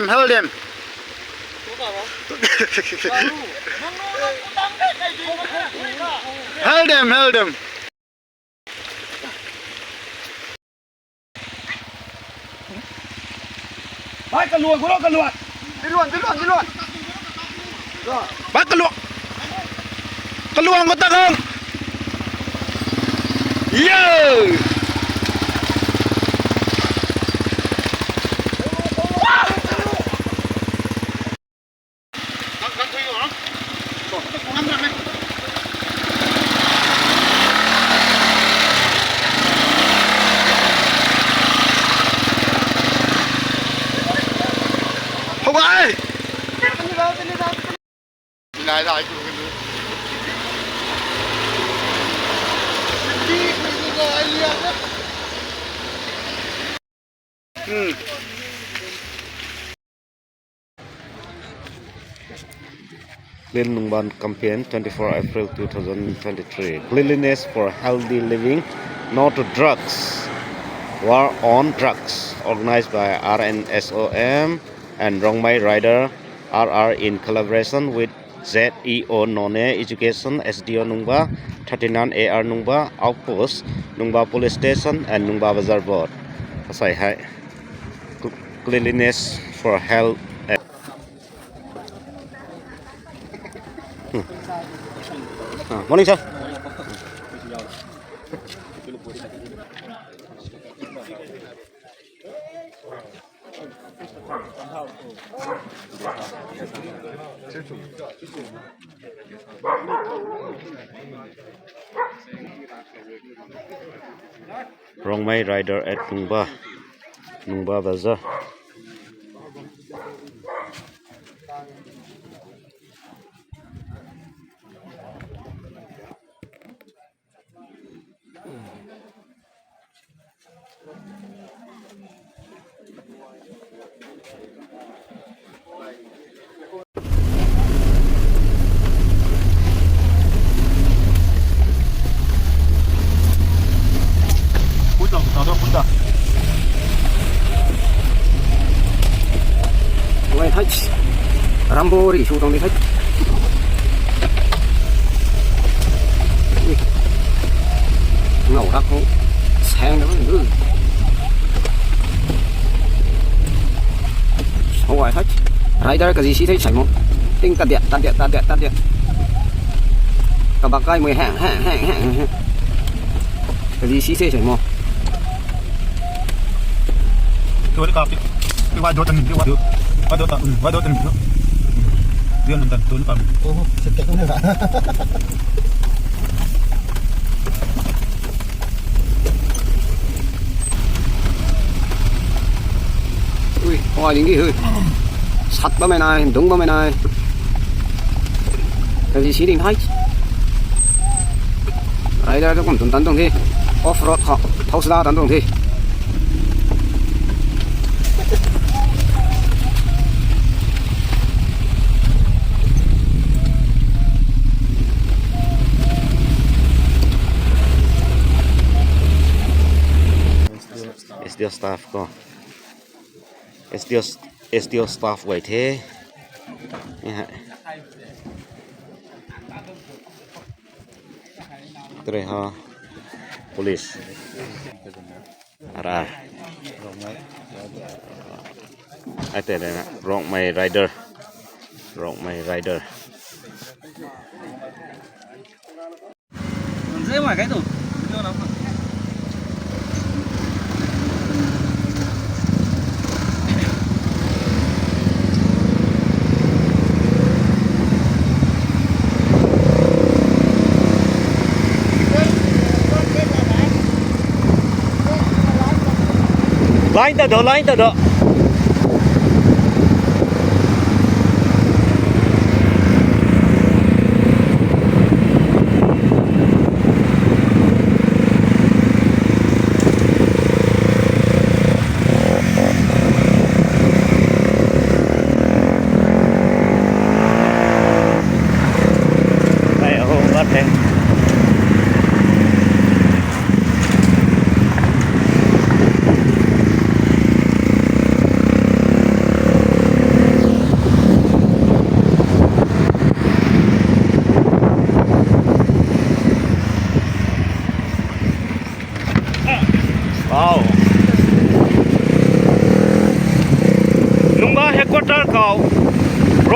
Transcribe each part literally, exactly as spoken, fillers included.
Hold them. Hold them, hold them. Bai, kaluan, kaluan, kaluan. Diluan, diluan, diluan. Bai, kaluan. Kaluan ko ta kang. Yo! Clean Nungba campaign, twenty-four April two thousand twenty-three. Cleanliness for healthy living, no to drugs. War on drugs, organized by R N S O M and Rongmei Rider R R in collaboration with Z E O Noney Education, S D O Nungba, thirty-nine A R Nungba Outpost, Nungba Police Station and Nungba Bazar Board. Asai hei cl-, cleanliness for health. Hmm. Ah, morning, sir. Rongmei Rider at Nungba, Nungba Bazar. Wei, hei. Rambo ri sw tuang di hei. Ui. Ngau rak khou saeng da ui. Sou ai hei. Rider kazi si thei sai mo. Ting ta diat, ta diat, ta diat, ta diat. Kabak kai mui hang, hang, hang, hang, hang. Kazi si thei sai mo. Tuan ka pi, pi wai dot tan, pi wai dot, wai dot tan, wai dot tan. Dian tan tuan ka. Oh, set tak na. Ui, wai ding di hui. Sat bammei nai, dung bammei nai. Kazi si ding thai. Rider tu kum tun tan tuang the. Off road khou, thau sla tan tuang the. S D O staff khou. S D O, S D O staff guay the. Ni hei. Tei ha police. Ara. Ai tei na Rongmei Rider. Rongmei Rider. Line ta do, line ta do.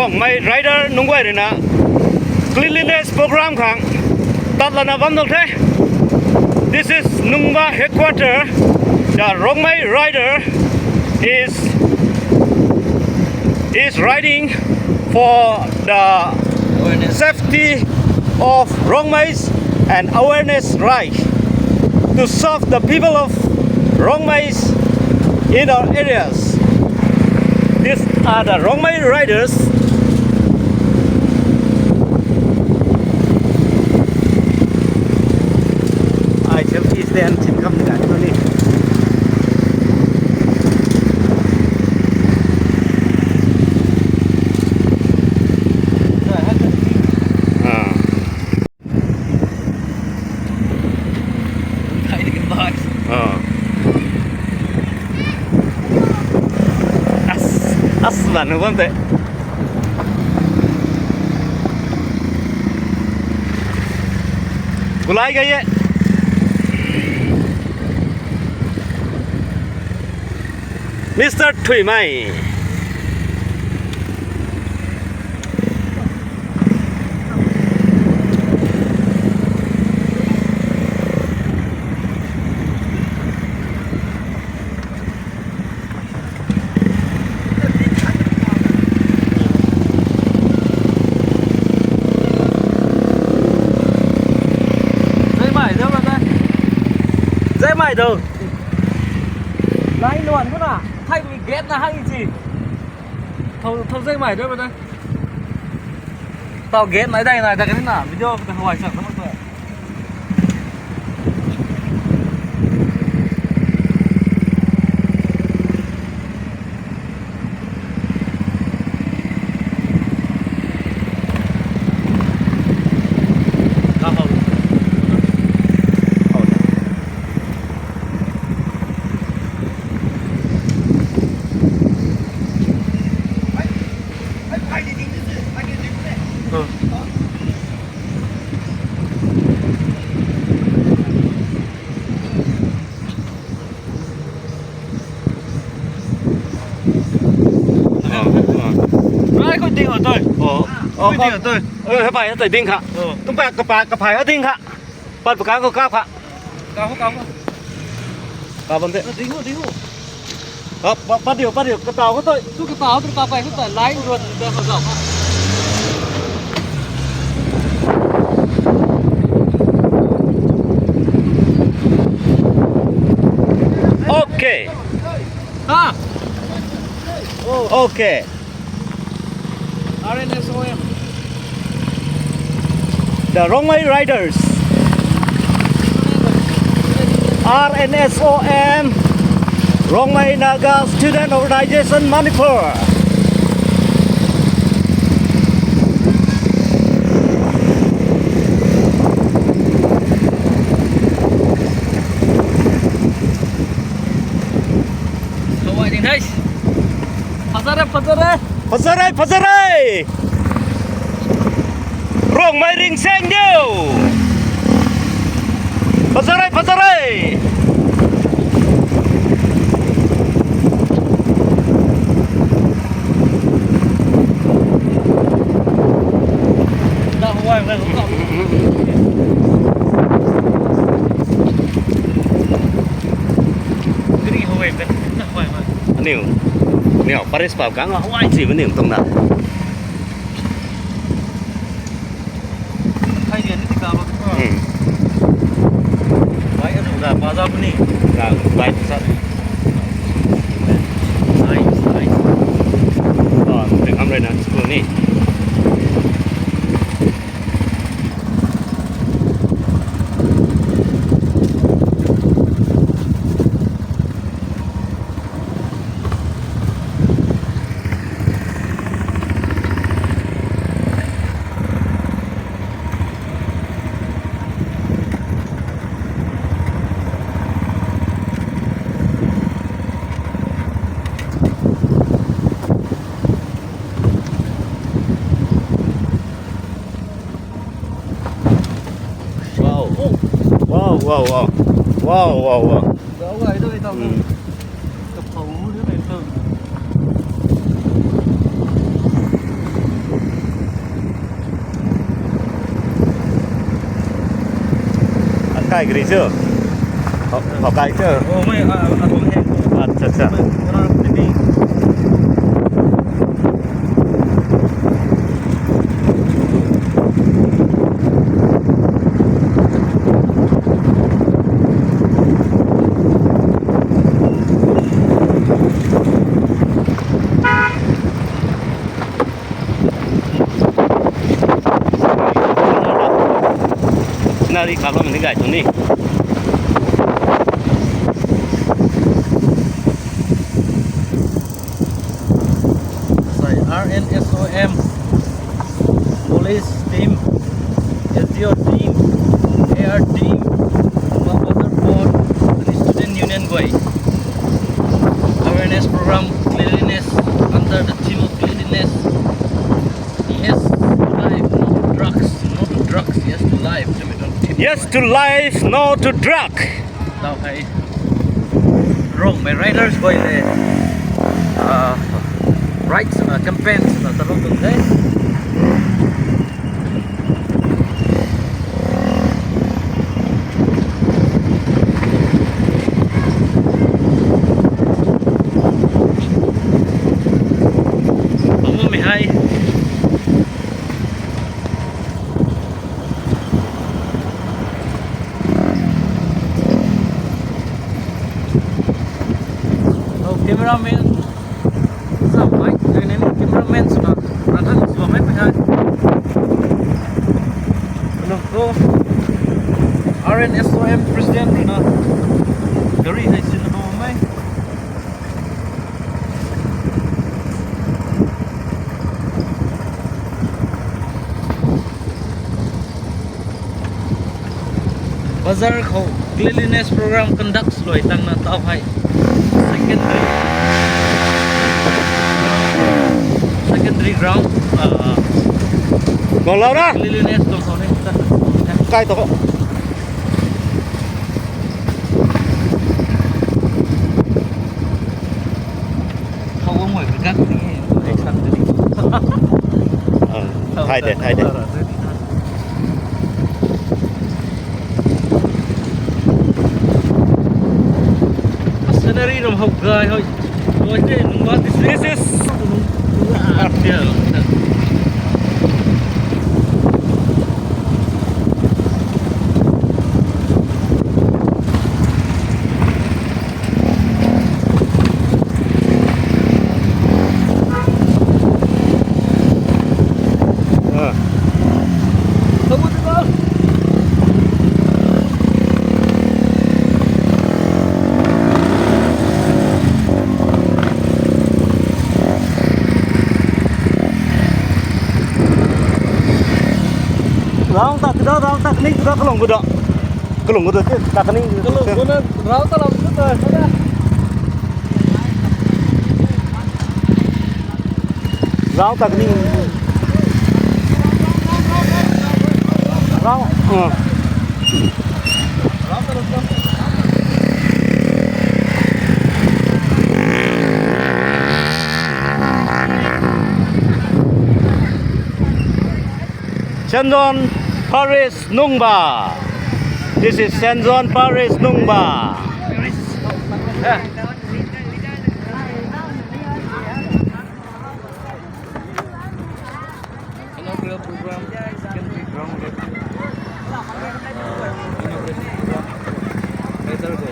Rongmei Rider nunc guay rui na cleanliness program khang tat lana bam dau the. This is Nungba headquarter. The Rongmei Rider is is riding for the safety of Rongmeis and awareness ride to serve the people of Rongmeis in our areas. These are the Rongmei riders. I selfie stand chin kam ni. As, as lan nu bam te. Gulai gay e. Mister Thuimei. Zai mai do, zai mai do. Lai nuan khou na, thai tui gate na hang i chi. Thau, thau zai mai do ba da. Tau gate nai dai nai da kani na, video ka hawai chak na mak ta. Rai khou ding ho tui. Oh. Oh, khou ding ho tui. Eh, hei pai na tui ding kha. Oh. Tum pa, ka pa, ka pai ho ding kha. Pat pa kang khou kap kha. Kap khou, kap khou. Kap bam the. Ding ho, ding ho. Kap, pa, pa diu, pa diu, ka tau khou tui. Tu ka tau, tu ka tau pai khou tui. Line road de khou zau kha. Okay. Ha. Okay. R N S O M. The Rongmei Riders. R N S O M. Rongmei Naga Student Organization Manipur. Hawai ding thai. Phazare, phazare. Phazare, phazare. Rongmei ring seng diu. Phazare, phazare. Aniu, niu, Paris pau kang hawai chi ma niu tong na. Hai ni, ni tika lo. Hmm. Bai anu ga pa za puni. Ga bai sa. Nice, nice. Ah, teng ham rui na school ni. Wow. Wow, wow, wow. Wow, wow, wow. Gau gay doi tau. Hmm. Ka phau mu ni nai tau. Kai kri chu. Ho, ho kai chu. Oh, mei, ah, ah, tuang he. Acha, acha. Mei, wana puni. Nari kalo mini gai tu ni. Sai R N S O M police team, S D O team, A R team, Mapasar Port, Student Union guay awareness program, cleanliness, under the theme of cleanliness. Yes to life, no to drugs, no to drugs, yes to life. Yes to life, no to drug. Tau hei Rongmei riders guay le, ah, rides na campaigns na talou tuang the. Mumei hei. Oh, cameraman. Sa mai, ai nai ni cameraman swna, na than sw mai pai hai. Hello, hello. R N S O M president na. Gari hai sin na mai. Bazar khou cleanliness program conduct swluai tangna tau hei secondary, secondary ground, ah, Gong lau na. Cleanliness tuang khou ni ta. Kai to. Khou guang mei kagak ni, action ni. Thay de, thay de. Scenery ram hou gai hoi. This is Rau ta kida, rau ta kani kida, kalung kida. Kalung kida, ta kani. Kalung kida, rau ta lam kida, kida. Rau ta kani. Rau, uh. Saint John Parish Nungba. This is Saint John Parish Nungba. Inaugural program, secondary ground level, uh, inauguration program, later go.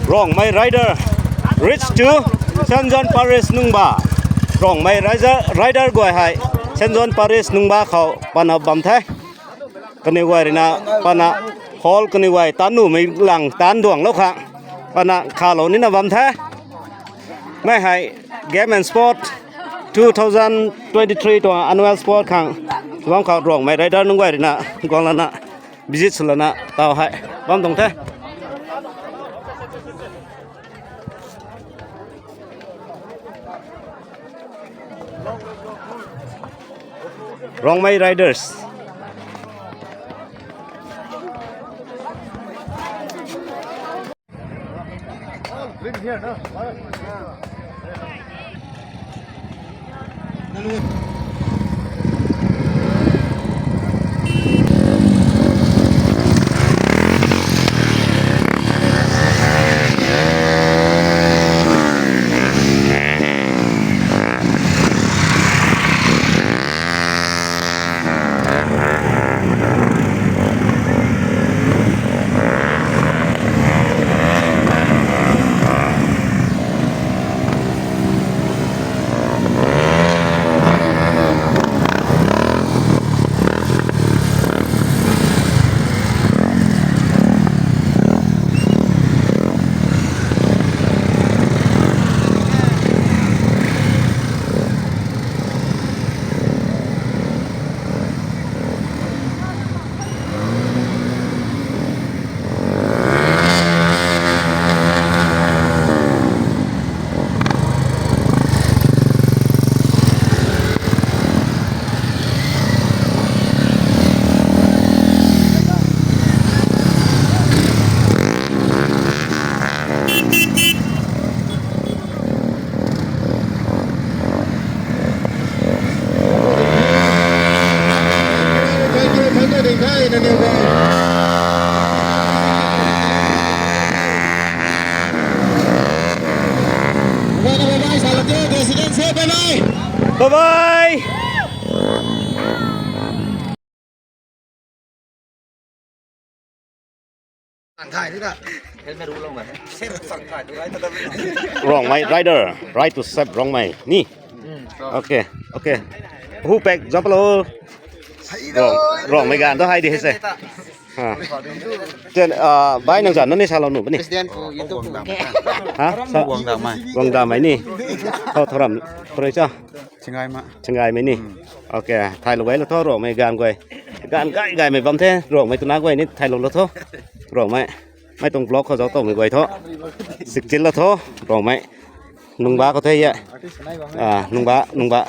Rongmei rider reach to Saint John Parish Nungba. Rongmei rider, rider guay hei Saint John Parish Nungba khou pana bam the. Kaniw guay rui na pana hall kaniw guay tan numei lang tan duang lou kha. Pana khalou nina bam the. Mei hei game and sport Two thousand twenty-three tuang annual sport khang bam khou Rongmei Rider nunc guay ruina guang lana visit sw lana taw hei bam tuang the. Rongmei Riders. Bye bye. Rongmei Rider, ride to save Rongmei ni. Okay, okay. Who pack jump lo? Rongmei gan to hai di se. Bai nang zan na ni sa lo nu bani. Ha? Guang Damei ni. Thou thou ram thrui cha. Chingaymei ni. Okay, thailou guay lo tho Rongmei gan guay. Gan gay gaymei bam the Rongmei twna guay ni thailou lo tho. Rongmei. Mei tuang vlog khou zauc towmei guay tho. Sikchil lo tho Rongmei. Nungba khou the ye. Nungba, nungba.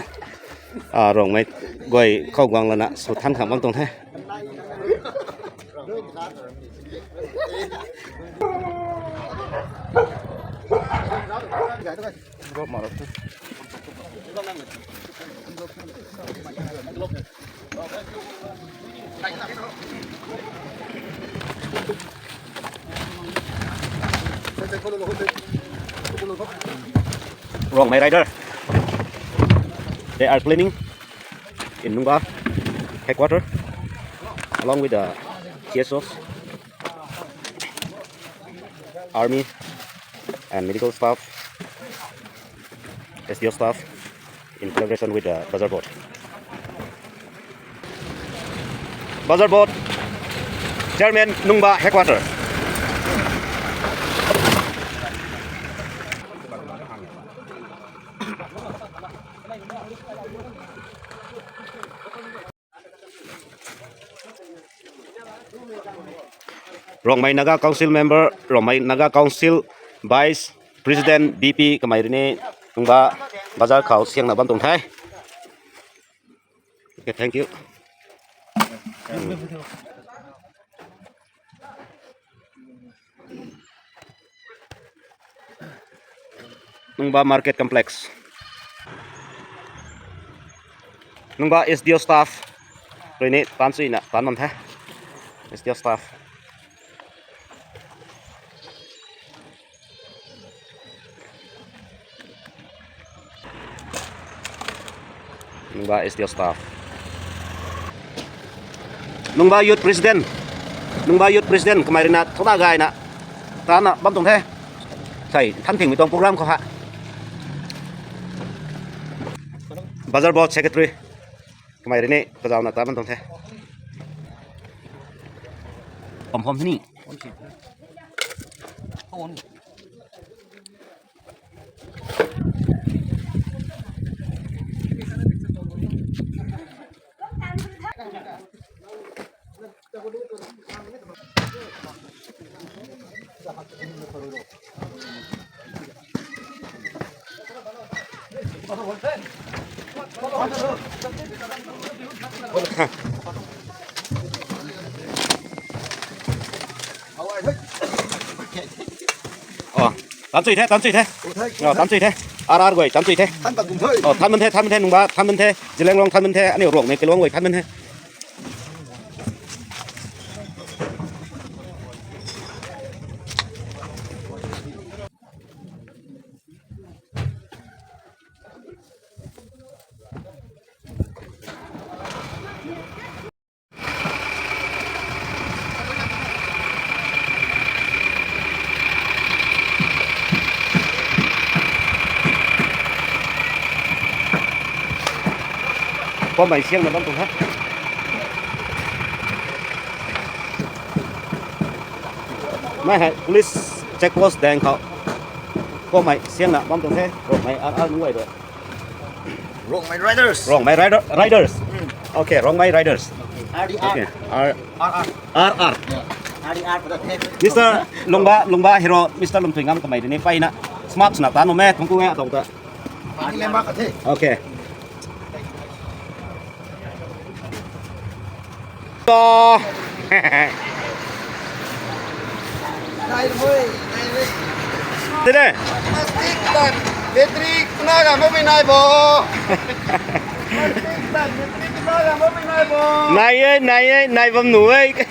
Rongmei guay khou guang lana sw than khang bam tuang the. Rongmei Rider. They are cleaning in Nungba headquarter along with the C S Os, army and medical staff, S D O staff in collaboration with the Bazar Board. Bazar Board Chairman Nungba Headquarter. Rongmei Naga Council member, Rongmei Naga Council Vice President, V P kamei rui ni Nungba bazar khou siangna bam tuang the. Okay, thank you. Nungba Market Complex. Nungba S D O staff rui ni tan chuina tan bam the. S D O staff. Nungba S D O staff. Nungba Youth President. Nungba Youth President kamei rui na thuna gayna tana bam tuang the. Sei, than thingmei tuang program khou ha. Bazar Board Secretary kamei rui ni kazauna tan bam tuang the. Pam phom ni. Taan chui the, taan chui the. Taan chui the. Ar ar guay taan chui the. Taan bam the, taan bam the, nungba taan bam the. Zeliangrong taan bam the, aniu Ruangmei kailuang guay taan bam the. Kuammei siangna bam tuang the. Mei hei police check post daeng khou kuammei siangna bam tuang the. Ruangmei ar ar nunc guay rui. Ruangmei Riders. Ruangmei Riders. Okay, Ruangmei Riders. R D R. Okay. R R. R R. Mister Lungba, Lungba Hero, Mister Lungtui Ngam kamei ni mpeyna smart swna taan nuh e, thuancku e atuang ta. Okay. Tine. Plastic tan battery kuna gam bammei nai bo. Plastic tan battery kuna gam bammei nai bo. Nai e, nai e, nai bam nuh e.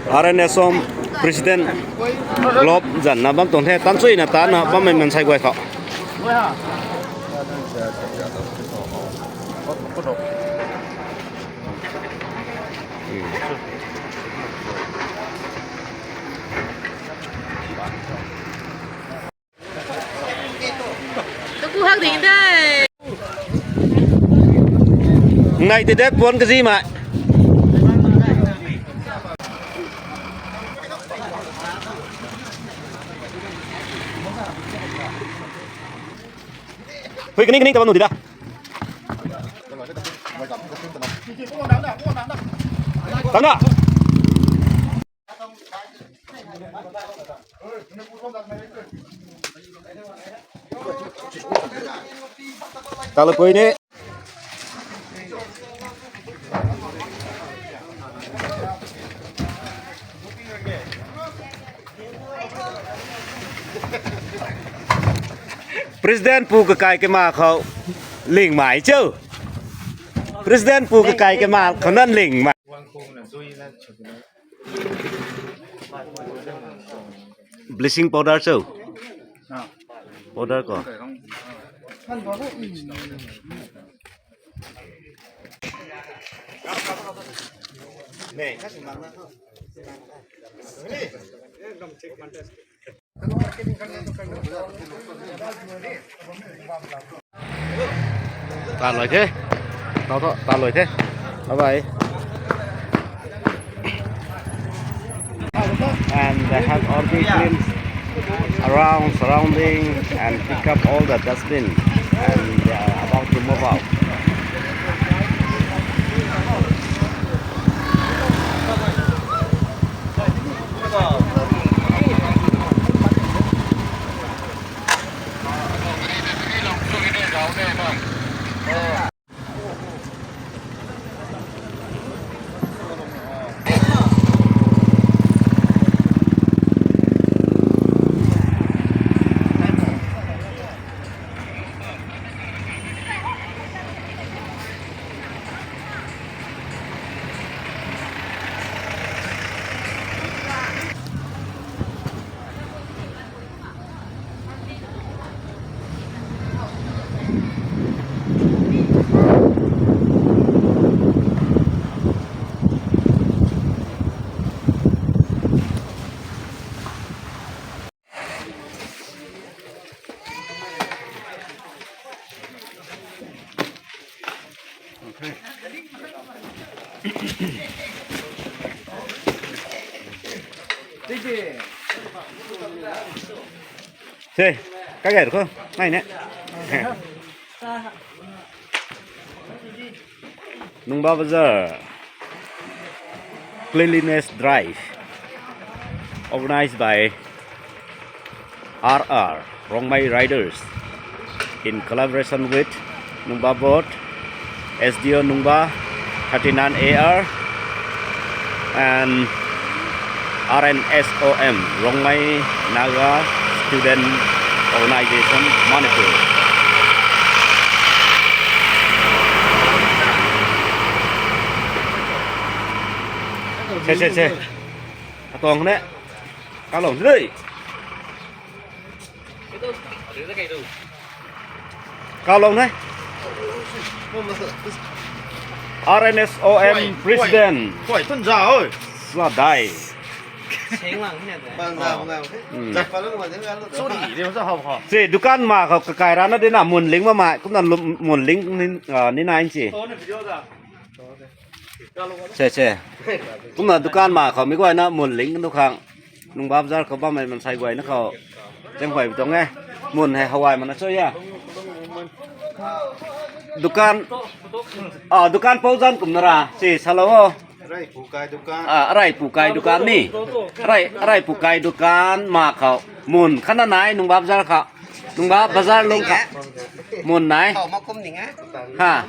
R N S om President Glove zanna bam tuang the, taan chuina taanna bammei mansei guay khou. Kaku hak ding de. Ngai ti de puan kazi ma. Hui, kani, kani, tabam nu di da. Tangna. Talapui ni. President pu kakai kama khou lingmei cho. President pu kakai kama khou nan lingmei. Bleaching powder cho. Powder ko. Tan lui the. Tau tho, tan lui the. Bye bye. And they have already cleaned around, surrounding, and pick up all the dustbin. And they are about to move out. Hey, kakai ko, nai ne. Nungba Bazar cleanliness drive organized by R R Rongmei Riders in collaboration with Nungba Board, S D O Nungba, thirty-nine A R, and R N S O M, Rongmei Naga Student Organization, Manipur. Che, che, che. Katuang ne. Kalong dui. Kalong ne. R N S O M President. Koi tun za oi. Sladai. Seng lang hina de. Bang na, bang na. Hmm. Sorry, de sa hau ha. Si dukan ma khou kakai rana de na mun ling ma mai. Kumna lum-, mun ling ni, ah, ni nai si. Che, che. Kumna dukan ma khou mi guay na mun ling nu khang. Nungba Bazar khou bammei mansei guay na khou. Cheng huay tuang e. Mun hei hawai mana cho ya. Dukan, ah, dukan pou zan kumna ra. Si, salo o. Arai pu kai dukan. Ah, arai pu kai dukan ni. Arai, arai pu kai dukan ma khou. Mun khana nai Nungba Bazar khou. Nungba Bazar lung khou. Mun nai. Khou ma kum ning e. Ha.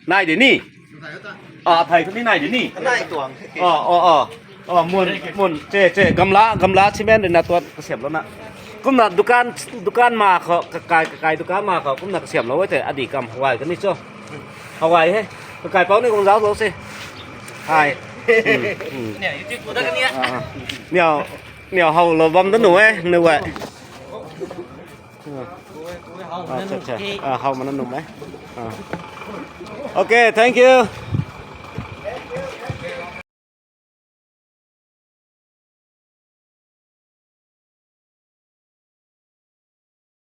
Nai de ni. Ah, thei khou ni nai de ni. Nai tuang. Oh, oh, oh. Oh, mun, mun. Che, che. Gamla, gamla cement rui na tuat kasiam lou na. Kumna dukan, dukan ma khou, kakai, kakai dukan ma khou. Kumna kasiam lou e te. Adi kam hawai kani cho. Hawai he. Kakai pou ni kung zauc lou se. Hai. Hmm, hmm. Niau, YouTube da kani a. Ah, ah. Niau, niau hau lou bam da nu e, nu e. Ah, cha, cha. Ah, hau mana num e. Ah. Okay, thank you.